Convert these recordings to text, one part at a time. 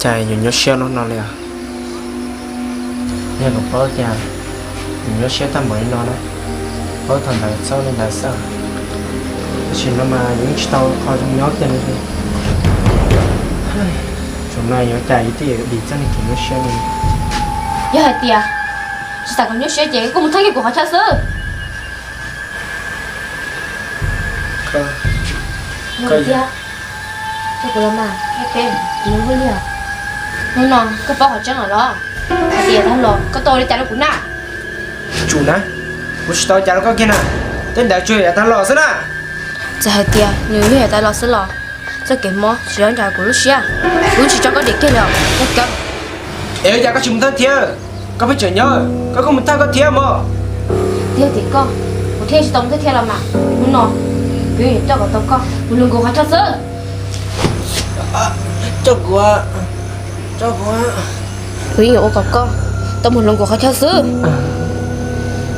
Cas yuav nyuaj siab hnub no li os? Yog kuv paub tias yuav nyuaj siab tag npaum li no na, paub thaum ntawd txhob li ntawd xwb. Tam sim no mas yuav yeej tsis tau qhov zoo nyob kiag li. Zaum no yuav cas yuav thiaj dim txoj niag kev nyuaj siab li. Yog hais tias tsis xav kom nyuaj siab ces koj mus thawj kiag kuv qhov chaw xwb. Yog tiag, kuv los mas, kuv li os. Hnub no koj paub qhov tseeb lawm los? Hais tias yav tag los koj tau ua li cas rau kuv na? Tsum na, kuv tsis tau ua cas rau koj kiag na. Tej ntawd tsuas yog yav tag los xwb na. Txawm hais tias nws yog yav tag los xwb los, txoj kev mob tsis yob ncaim kuv lub siab, kuv tsis tso koj dim kiag li os. Es ua cas koj tsis mus thawj thiab? Koj pheej tseem nyob, koj kuj mus thawj koj thiab mog. Yog tias koj, kuv thiaj tsis tau mus thawj thiab los mas. Hnub no kuv yuav coj kom tau koj mus hluas nkaus qhov chaw xwb. Coj kuv, coj kuv. Kuv yeej yuav ua kom koj tau mus hluas nkaus qhov chaw xwb.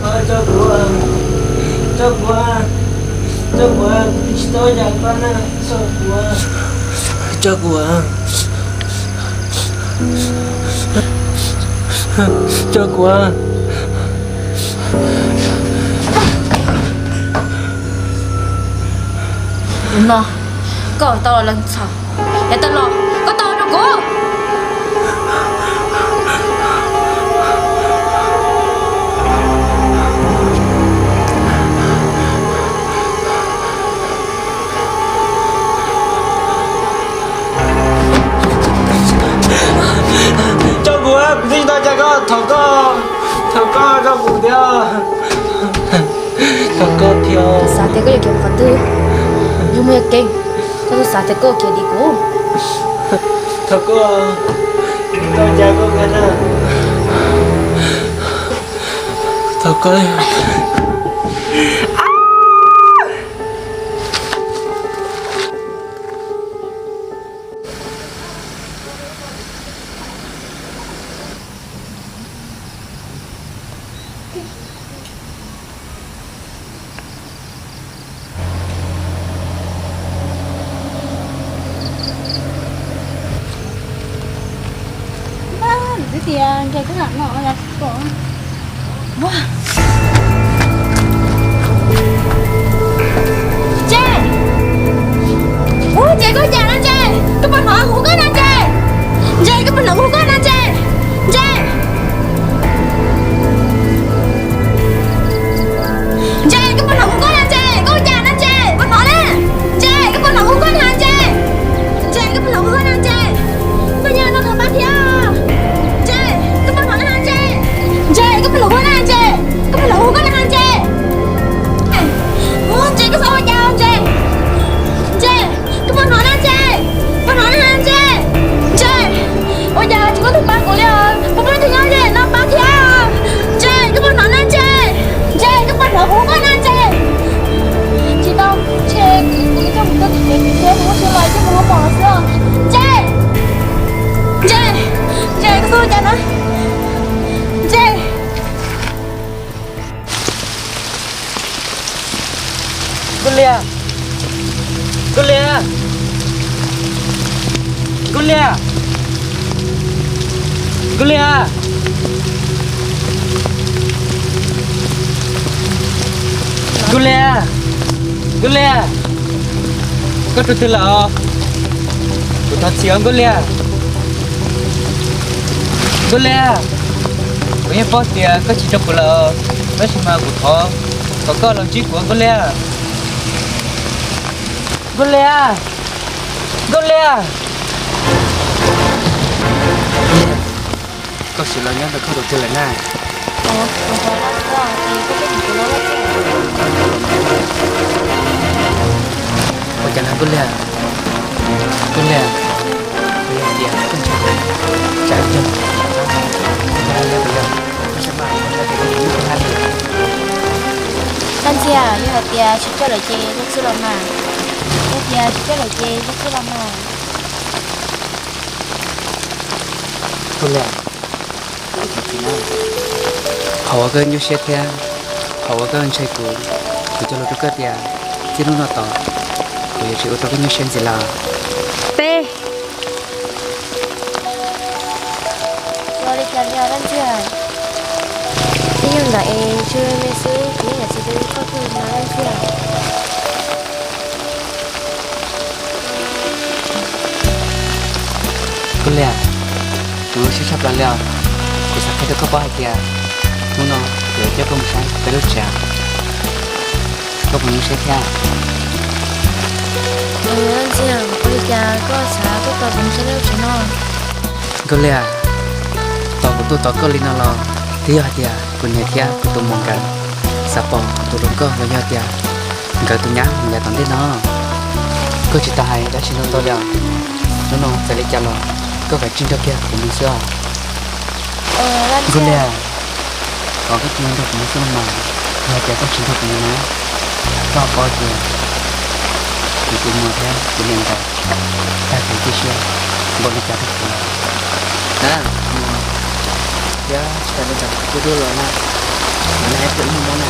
Coj kuv, coj kuv, coj kuv, kuv tsis tau ua cas rau koj na, coj kuv, coj kuv, coj kuv. Hnub no koj tau los lawv txhaum, yav tag los koj tau rau kuv. Coj kuv, kuv twb tsis tau ua cas koj, thov koj, thov koj coj kuv thiab. Thov koj thiab. Xav tias koj yuav khiav mus qhov twg, yog muaj yog keej, koj twb xav tias koj khiav dim kuv. Thov koj, kuv tsis tau ua cas koj kiag na. Thov koj. Twb tias ntshe twb lam no yog tsis pom. Ntse! Ub, Ntse, koj ua cas no Ntse? Koj puas hnov kuv hu koj no Ntse? Ntse, koj puas hnov kuv hu koj no Ntse? Ntse! Ntse, koj puas hnov kuv koj no Ntse? Koj ua cas no Ntse? Puas hnov na? Ntse, koj puas hnov kuv koj no Ntse? Ntse, koj puas hnov kuv koj no Ntse? Koj nyob no thov pab thiab. Ntse, koj puas hnov na Ntse? Ntse, koj puas hnov kuv na Ntse? Koj puas hnov kuv koj na Ntse? Ub, Ntse, koj txhob ua cas Ntse. Ntse, koj puas hnov na Ntse? Puas hnov na Ntse? Ntse, ua cas tsis muaj tus pab kuv li os? Puas muaj tus nyob ze no pab thiab? Ntse, koj puas hnov na Ntse? Ntse, koj puas hnov kuv hu koj na Ntse? Tsis tau, ntshe kuv coj mus txog tim kev tim kev mus ua si los coj mus ua mos xwb. Ntse, Ntse, Ntse, koj txhob ua cas na. Ntse. Nkauj Liag! Nkauj Liag! Nkauj Liag! Nkauj Liag! Nkauj Liag! Nkauj Liag! Koj rau twg lawm? Kuv thov txim os Nkauj Liag. Nkauj Liag! Kuv yeej paub tias koj tsis nco kuv lawm, tab sis mas kuv thov kom koj los ntsib kuv Nkauj Liag. Nkauj Liag! Nkauj Liag! Koj sim los nyob ntawm koj tus twg lawm na? Ua cas na Nkauj Liag? Nkauj Liag, kuv yog tias koj ntshai kuv, tsam yog kuv yog koj sab mas kuv hais tias koj tsis hlub kuv hab li. Koj ntxiag, yog hais tias tsis coj lawm ces koj xub los mas. Yog tias tsis coj lawm ces koj xub los mas. Nkauj Liag, qhov uas koj nyuaj siab thiab qhov uas koj ntshai kuv, kuv cog lus rau koj tias txij hnub no tod kuv yuav tsis ua rau koj nyuaj siab ntxiv lawm. Peb, Tam es ntshe me xwb, kuv yeej yuav txiv rau koj thiaj li mas Leej Txiaj. Koj Liag, kuv zoo siab tshaj plaws li os. Kuv xav qhia rau koj paub hais tias hnub no kuv yuav coj koj mus saib peb lub tsev, koj puas zoo siab thiab? Leej Txiaj, ua li cas koj xav tuaj tos kuv mus saib lub tsev no? Koj Liag, tos kuv tuaj tos koj li no los twb yog hais tias kuv niam thiab kuv tus muam nkawd xav pom kuv tus hluas nkauj los yog tias nkawd tus nyab mus yav tom ntej no. Koj tsis tas hais dab tsi ntau ntau li os. Hnub no txawm li cas los koj kav tsij nrog kiag kuv mus xwb os. Koj Liag, thov koj cia li nrog kuv mus xwb los mas, yog tias koj tsis nrog kuv mus na, koj paub tias kuv tus muam thiab kuv niam nkawd tag kev cia siab npaum li cas rau kuv. Na, muam, thiab tsis tas li cas kuv twb los na, kuv na ib pliag wb mus na.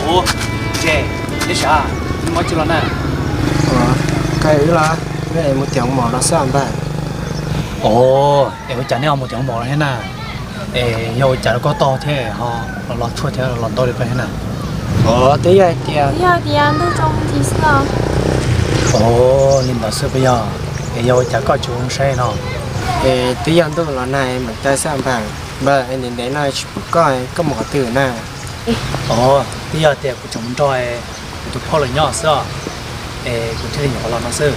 Ua, Ntses, neb sav, neb mob tsi los na? Ua, koj wb los, wb mus tiam mom los xwb npawg. Ua, es ua cas neb ho mus tiam mom los thiab na? Es yog ua cas rau koj tog thiab ho los los tshuaj thiab los ntau li koj thiab na? Ua, twb yog hais tias, twb yog hais tias ntuj tsaus nti xwb los. Ua, li ntawd xwb puas yog? Es yog ua cas koj tsis ua zoo saib no? Es twb yog ntuj los nag mam caij xwb npawg. Npawg, es ntev ntev no tsis pom koj, koj mus qhov twg na? Ua, twb yog tias kuv tseem mus nrog kuv tus phauj los nyob xwb os, es kuv thiaj li nyuam qhuav los no xwb.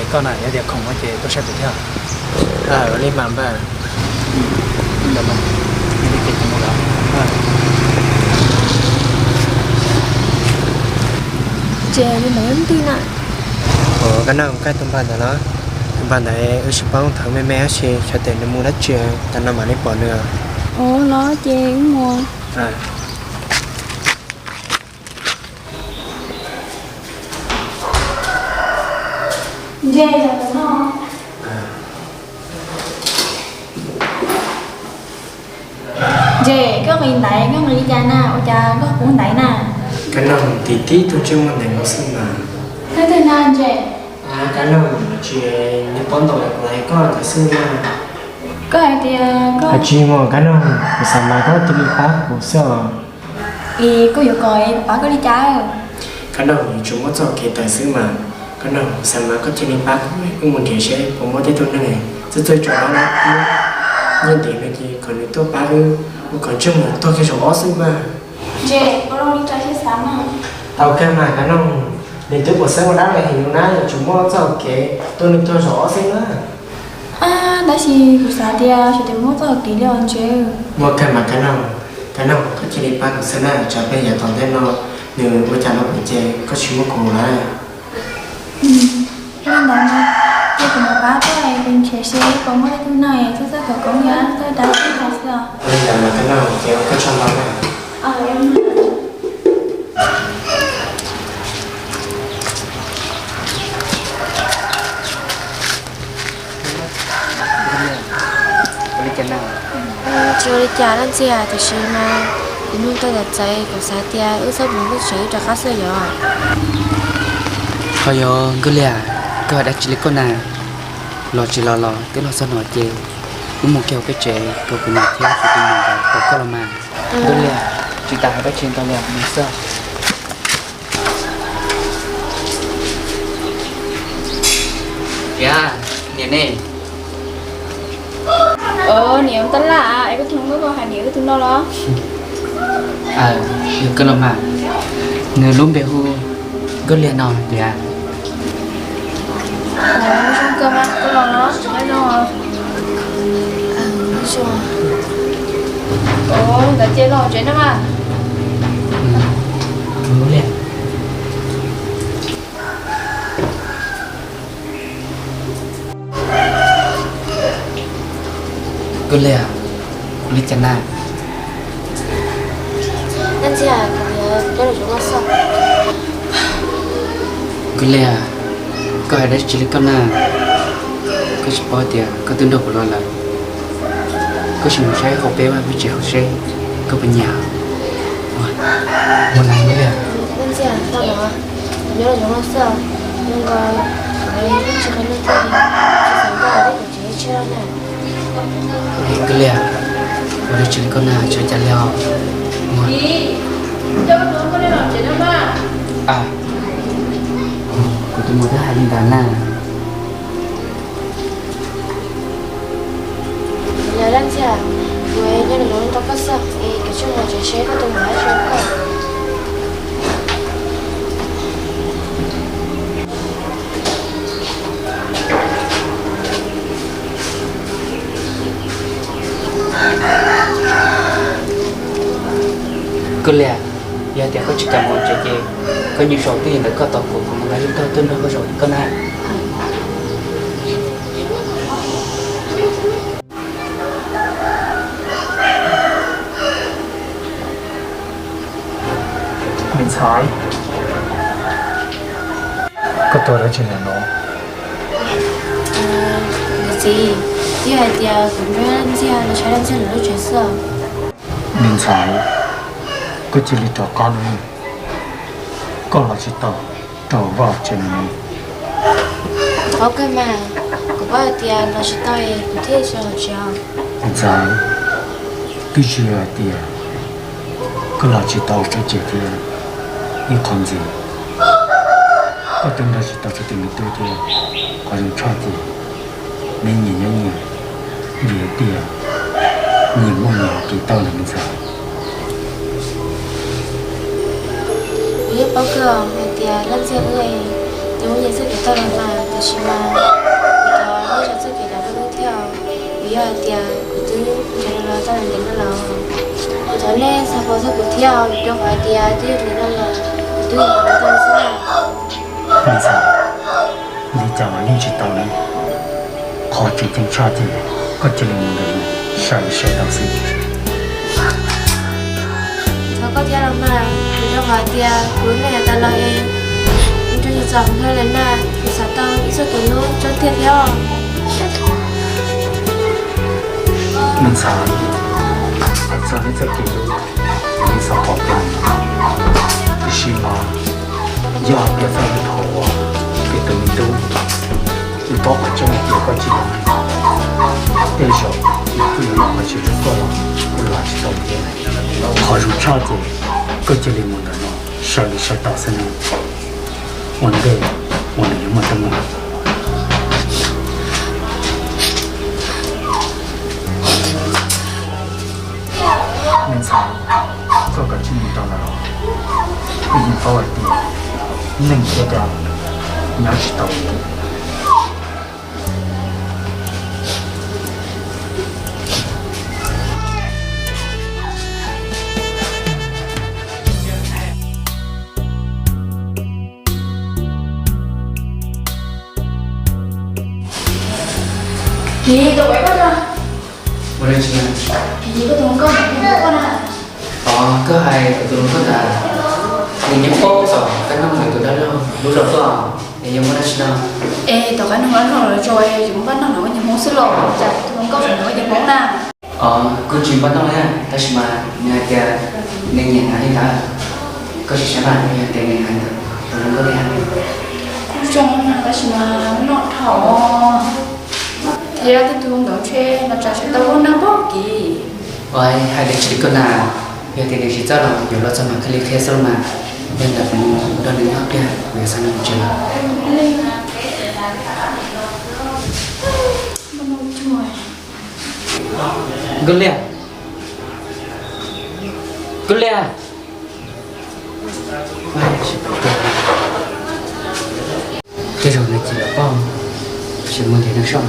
Es koj na yog tias khoom no ces tuaj saib kuv thiab. Ua li mas npawg. Ces li ntawd yog twg na? Ua, koj nug koj tus npawg ntawd los? Tus npawg ntawd wb sib pab thawv me me tab sis xyov tias nws mus dab tsi, tas no mam li pom nws. Ua los ces wb mus. Ntses, los ntawm no. Ntses, koj nqis ntaiv, koj nqis li cas na, ua cas koj poob ntaiv na? Koj nug, tib tib tug ntsej muag ntawm no xwb mas. Leej twg na Ntses? Koj nug, tsis, nws paub ntau kuv hais koj ntawd xwb na. Koj hais tias koj, tsis muaj, koj nug, kuv xav mas koj cia li pab kuv xwb os. Es koj yuav kom kuv pab koj li cas? Koj nug, tsuas muab txoj kev tawm xwb mas. Koj nug, kuv xav mas koj cia li pab kuv, kuv mus nrhiav seb puas muaj tej tug neeg txawj txawj tso dab na, nyiaj ntim no ces kom nws tuaj pab wb, ua kom ntsej muag tuag kiag zaum ob xwb mas. Ntses, ua li cas thiaj xav mas. Tau kawg mas koj nug, nws twb puas xeeb ua dab los heev na, yuav tsum muaj txoj hau kev tua nws tuag zaum ob xwb na. Tab sis kuv xav tias xyov tias muaj txoj hau kev li os Ntses. Muaj kawg mas koj nug, koj nug, koj cia li pab kuv xwb na, tsam peb yav tom ntej no nws ua cas no kuv ces koj tsis muab kuv lawm. Li ntawd no ces kuv mam pab koj, kuv nrhiav seb puas muaj tej tug neeg txawj txawj khawv koob thiab txawj dab tsi hais xwb os. Li ntawd mas koj nug ces ua koj tsaug ntau na. Tsis ua li cas dab tsi, tiam sis mas kuv nug tau yam txawv, kuv xav tias wb txhob mus lub tsev wb rov qab xwb yom. Ho yog Nkauj Liag, koj hais dab tsi li koj na? Los tsis los los twb los txog no ces wb mus kiag hauv peb tsev kom kuv niam thiab kuv tus muam nkawd pom koj los mas. Nkauj Liag, tsis tas hais dab tsi ntau li, mus xwb. Niam, niam ne. Niam tab laj es koj tsis muab koj hais niam wb tus no los? Aw, yog koj los mas. Nws lub npe hu Nkauj Liag no tiag. Zoo kawg mas, koj los los, nyob zoo. Ov, ntawd ces los tsev na mas. Nkauj Liag, ua li cas na? Nkauj Liag, koj hais dab tsi li koj na? Koj tsis paub tias koj twb nrog kuv los lawm. Koj sim mus saib hauv peb vaj peb tsev hauv seb koj puas nyiam. Ua li Nkauj Liag. Nkauj Liag, ua dab tsi li koj na, tsis ua cas li os. Kuv tus muam twb hais li ntawd na. Yog Dab Ntxhiab, kuv nyob no los nrog koj xwb es kuv tsis mus tsev seb koj tus muam hais li cas. Nkauj Liag, yog tias koj tsis kam mus tsev ces koj nyob saum twj ywm ntawm koj tos kuv, kuv mam li tuaj nrog koj zaum koj na. Me ntxhais, koj tuaj dab tsi ntawm no? Txiv, twb hais tias kuv nrog Dab Ntxhiab los saib Dab Ntxhiab lawv lub tsev xwb. Me ntxhais, koj cia li rov qab no, koj los tsis tau rau vaj tsev no. Qhov kawg mas, kuv paub hais tias los tsis tau es kuv thiaj tsis los tsev. Me ntxhais, twb tsis yog hais tias koj los tsis tau peb tsev thiab, ib qho ntxiv koj twb nrog tsis tau kuv tus me tub thiab. Qhov zoo tshaj ces neb nyias nyob nyias, vim hais tias nyias muaj nyias kev tau lawm me ntxhais. Kuv yeej paub kawg hais tias Dab Ntxhiab wb nyias muaj nyias txoj kev tau los mas, tiam sis mas kuv thov nej zam txoj kev rau wb thiab, vim yog hais tias kuv twb nrhiav los tau ntev no lawm. Kuv thov nej txhob pab txog kuv thiab, rau qhov hais tias twb yog ntev no lawm kuv twb yuav los tau xwb na. Me ntxhais, li cas los yeej tsis tau li. Qhov tseem ceeb tshaj ces koj cia li mus ntawm no, sawv li sawv tau xwb. Thov koj thiab los mas, vim rau qhov hais tias kuv lub neej yav tas los es kuv tseem txom nyem lawm na, kuv xav tau ib txoj kev hlub tseeb tiag thiab. Me ntxhais, hais txog nej txoj kev hlub, kuv yeej xav pom koj, tiam sis mas yog hais tias txog lub thaum uas koj tus me tub, kuv paub qhov tseeb hais tias koj tsis yog neeg, tej zaum nws kuj yuav muaj qhov txhia rau koj los kuj los tsis tau thiab. Qhov zoo tshaj ces koj cia li mus ntawm no, sawv li sawv tau xwb ne, ua ntej uas nws yuav muaj teeb meem. Me ntxhais, koj kav tsij mus rau ntawm no, koj yeej paub hais tias neeg thiab dab nyob tsis tau li. Ua dab tsi na? Ov, koj hais kuv tus hluas nkauj ntawd, nws nyob pab tom qab no ntawm tus dab laug lub zos tuaj, es yog muaj dab tsi no? Es tom qab no lawv tso es yus npaj noj ntawm koj niag hmoob xwb los cas tus hluas nkauj ntawd nws yog hmoob na? Ov, kuj tsis npaj noj li, tab sis mas nws hais tias nws nyiam hnav li ntawd. Koj sim saib mas yog tias nws hnav ntawd, tus hluas nkauj li. Kuj zoo na, tab sis mas noj dhau. Thiab tej tug ntawd ntshe los tsev tsis tau lub neej npaum kis. Ua, hais tias tsis li koj na, yog tias nws tsis txawj los yuav los txog mas koj li qhia xwb los mas. Yog ntawd kuv mus nrog nws nyob pliag, kuv yuav xa nws mus tsev lawm. Nkauj Liag. Koj Liag, tej zaum nws tsis los pauj, tsis muaj ntev nws soj.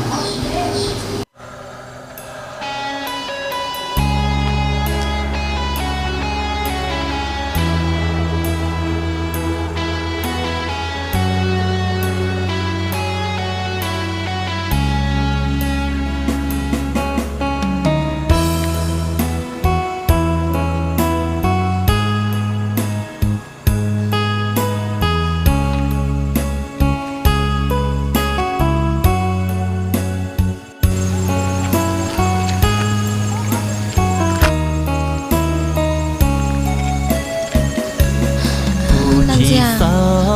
Leej Txiag,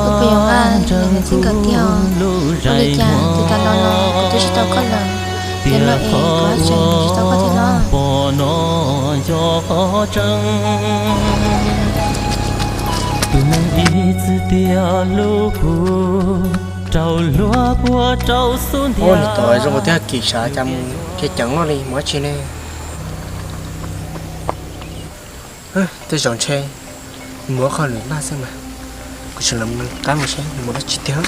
koj puas yuav nqa nws txij nkawm tiag? Ua li cas tsis tas los los kuv twb tsis tau koj lawm, tiam no es kuv haj tseem tsis tau koj thiab los? Tus neeg ib txwm tias hlub kuv, rau luag puas rau xub ntiag. Ua niam tais zoo ua tiag, Kim, xav cas mus ceev ceev luaj li, mus dab tsi ne? Tej zaum ntshe muab qhov lwm laj xwb mas, kuv tseem los qab mus seb nws mus dab tsi tiag.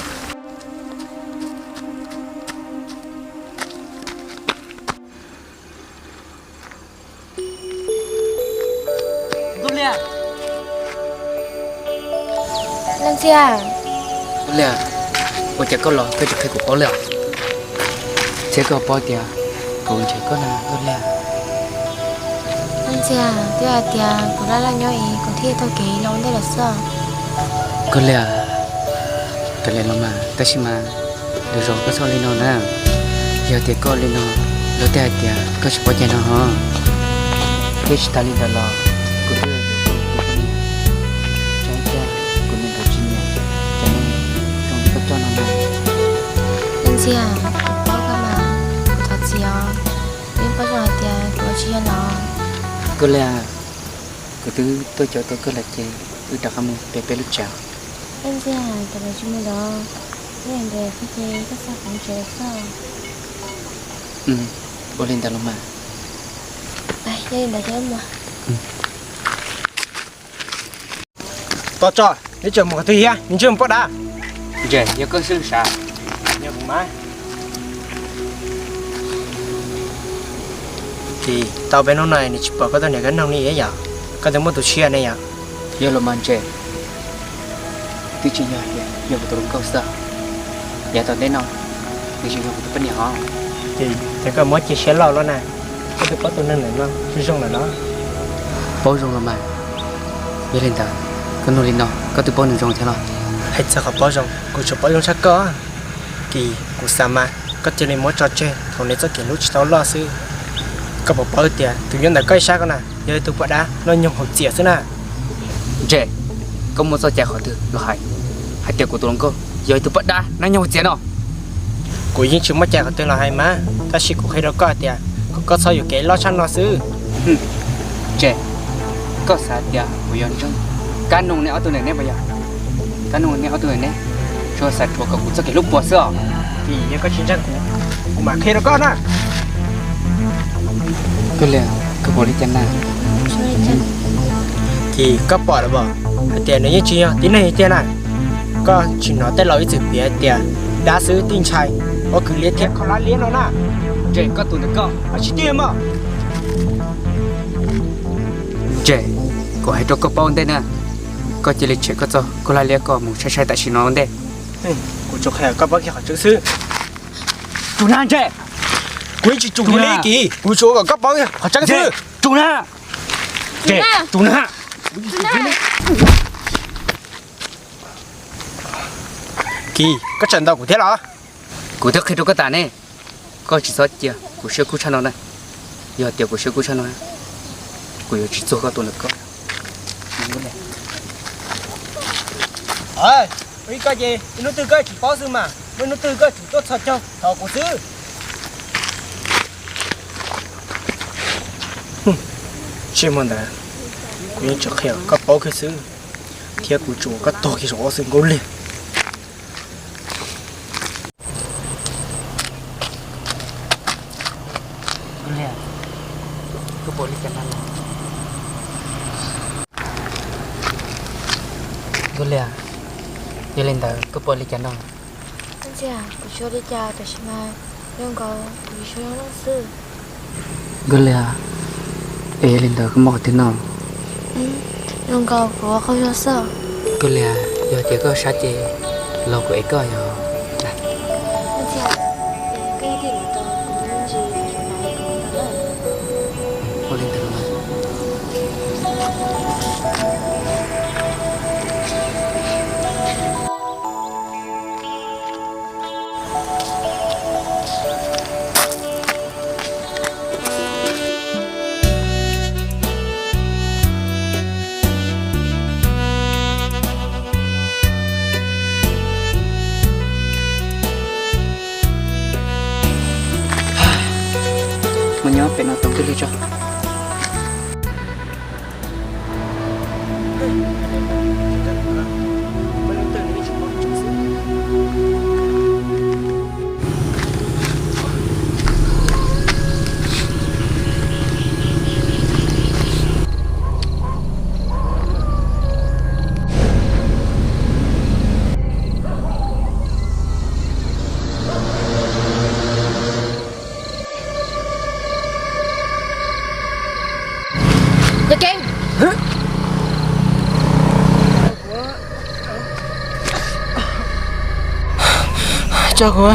Nkauj Liag, Leej Txiag. Nkauj Liag, ua cas koj los koj tsis qhia kuv paub li os? Thiab koj paub tias kuv ntshaw koj na Nkauj Liag. Leej Txiag, twb hais tias kuv laj laj nyob es kuv thiaj taug kev los ua ntej lawm xwb. Nkauj Liag, kav liam los mas, tab sis mas lwm zaus koj txhob li no na. Yog tias koj li no, luag tej hais tias koj tsis paub cai no ho. Thiab tsis tas li ntawd los, kuv twb yog tus poj niam, tsam ib pliag kuv niam nkawd tsis nyiam cov neeg zoo li koj coj no na. Leej Txiag, kuv paub koj mas, kuv thov txim os. Yeej paub zoo hais tias kuv ua tsis yog los. Nkauj Liag, kuv twb tuaj coj tau koj lawm ces wb rov qab mus pem peb lub tsev. Leej Txiag, kuv tsis mus los, ib yam nkaus ces koj xa kuv mus tsev lawm xwb. Ua li ntawd los mas. Yog li ntawd ces wb mus. Tos tso, neb tseem mus qhov twg thiab, nws ntsej muag poj dab. Ntses, yog koj xwb sav. Yog kuv mas. Ces tau peb hnub no nws tsis pom koj tuaj nrhiav Kab Noog li yom, koj twb muaj tus tshiab ne yom. Yog los mas Ntses, twb tsis yog tias yog kuv tus hluas nkauj xwb, yav tom ntej no nws tseem yog kuv tus poj niam os. Ces koj muab cia siab loj loj na, koj twb paub tus neeg ntawm no zoo zoo lawm los? Paub zoo los mas. Yog li ntawd, koj nug li no koj twb paub nws zoo thiab los? Hais txog qhov paub zoo, kuv tsuas paub zoo tshaj koj. Ces kuv xav mas koj cia li muab tso tseg thaum nws txoj kev hlub tsis tau loj xwb. Koj puas paub tias tus nyob ntawm koj ib sab ko na yog ib tug poj dab noj nyoog hauv txias xwb na. Ntses, koj muaj txoj cai qhov twg los hais, hais tias kuv tus hluas nkauj yog ib tug poj dab noj nyoog hauv txias no? Kuv yeej tsis muaj cai qhov twg los hais mas, tab sis kuv qhia rau koj hais tias kom koj txhob yuam kev loj tshaj no xwb. Ntses, koj xav tias kuv yuav ntseeg Kab Noog neb ob tug ntawm neb puas yog? Kab Noog neb ob tug ntawm neb tsuas xav rhuav kom kuv txoj kev hlub puas xwb os. Vim yog koj tsis ntseeg kuv, kuv mam qhia rau koj na. Koj li, koj pom li cas na? Ces koj pom lawm as, hais tias nws yeej tsis yog tib neeg tiag na. Koj tsis hnov tej laus ib txwm piav tias dab xwb tij ntshai, ua kwv liab thiab kho lab liab no na. Ntses, koj tus ntawm koj tsis tiag mas. Ntses, kuv hais rau koj paub ua ntej na, koj cia li tshem koj txoj koj laj liab koj mus sai sai tam sim no ua ntej. Kuv tsuas qhia koj paub kiag qhov tseeb xwb. Tsum na Ntses. Kuv yeej tsis tsum li Kiv, kuv tsuas ua kom koj paub kiag qhov tseeb xwb. Tsum na. Ntses, tsum na. Kiv, koj tseem ntaus kuv thiab los? Kuv twb qhia rau koj tas ne, koj tsis txhob cia kuv siab kub tshaj no na. Yog tias kuv siab kub tshaj no, kuv yuav tsis txuag koj tus ntawm koj. Ua li koj ces ib hnub twg koj tsis paub xwb mas, muaj ib hnub twg koj tseem tuaj txhos caug thov kuv xwb. Ntsej muag ntawd, kuv yeej tsuas qhia koj paub kiag xwb, thiab kuv tsuas ua koj tuag kiag saum ob xwb Nkauj Liag. Nkauj Liag, koj pom li cas na los? Nkauj Liag, yog li ntawd koj puas ua li cas no? Ntxhais, kuv tsis ua li cas, tab sis mas zoo nkaus kuv tsis zoo noj xwb. Nkauj Liag, es yog li ntawd koj muab qhov twg noj? Zoo nkaus kuv ua qaug zog xwb. Nkauj Liag, yog tias koj sab ces los kuv ev koj yog. Ntxhais, es koj yog tij laug tod, kuv me ntsis, kuv pab koj ntawd na. Ua li ntawd los mas. Mus nyob pem no tau twg li tso. Yog kev. Tso kuv,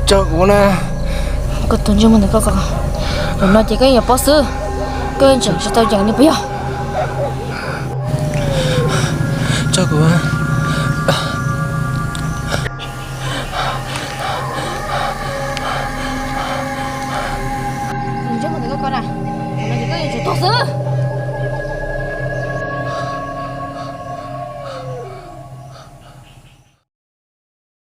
tso kuv na. Koj tus ntsej muag ntawm koj ko, hnub no ces koj yuav paub xwb, koj yeej tseem tsis tau yeem li puas yog? Tso kuv. Tus ntsej muag ntawm koj ko na, hnub no ces koj yuav tsum tuag xwb.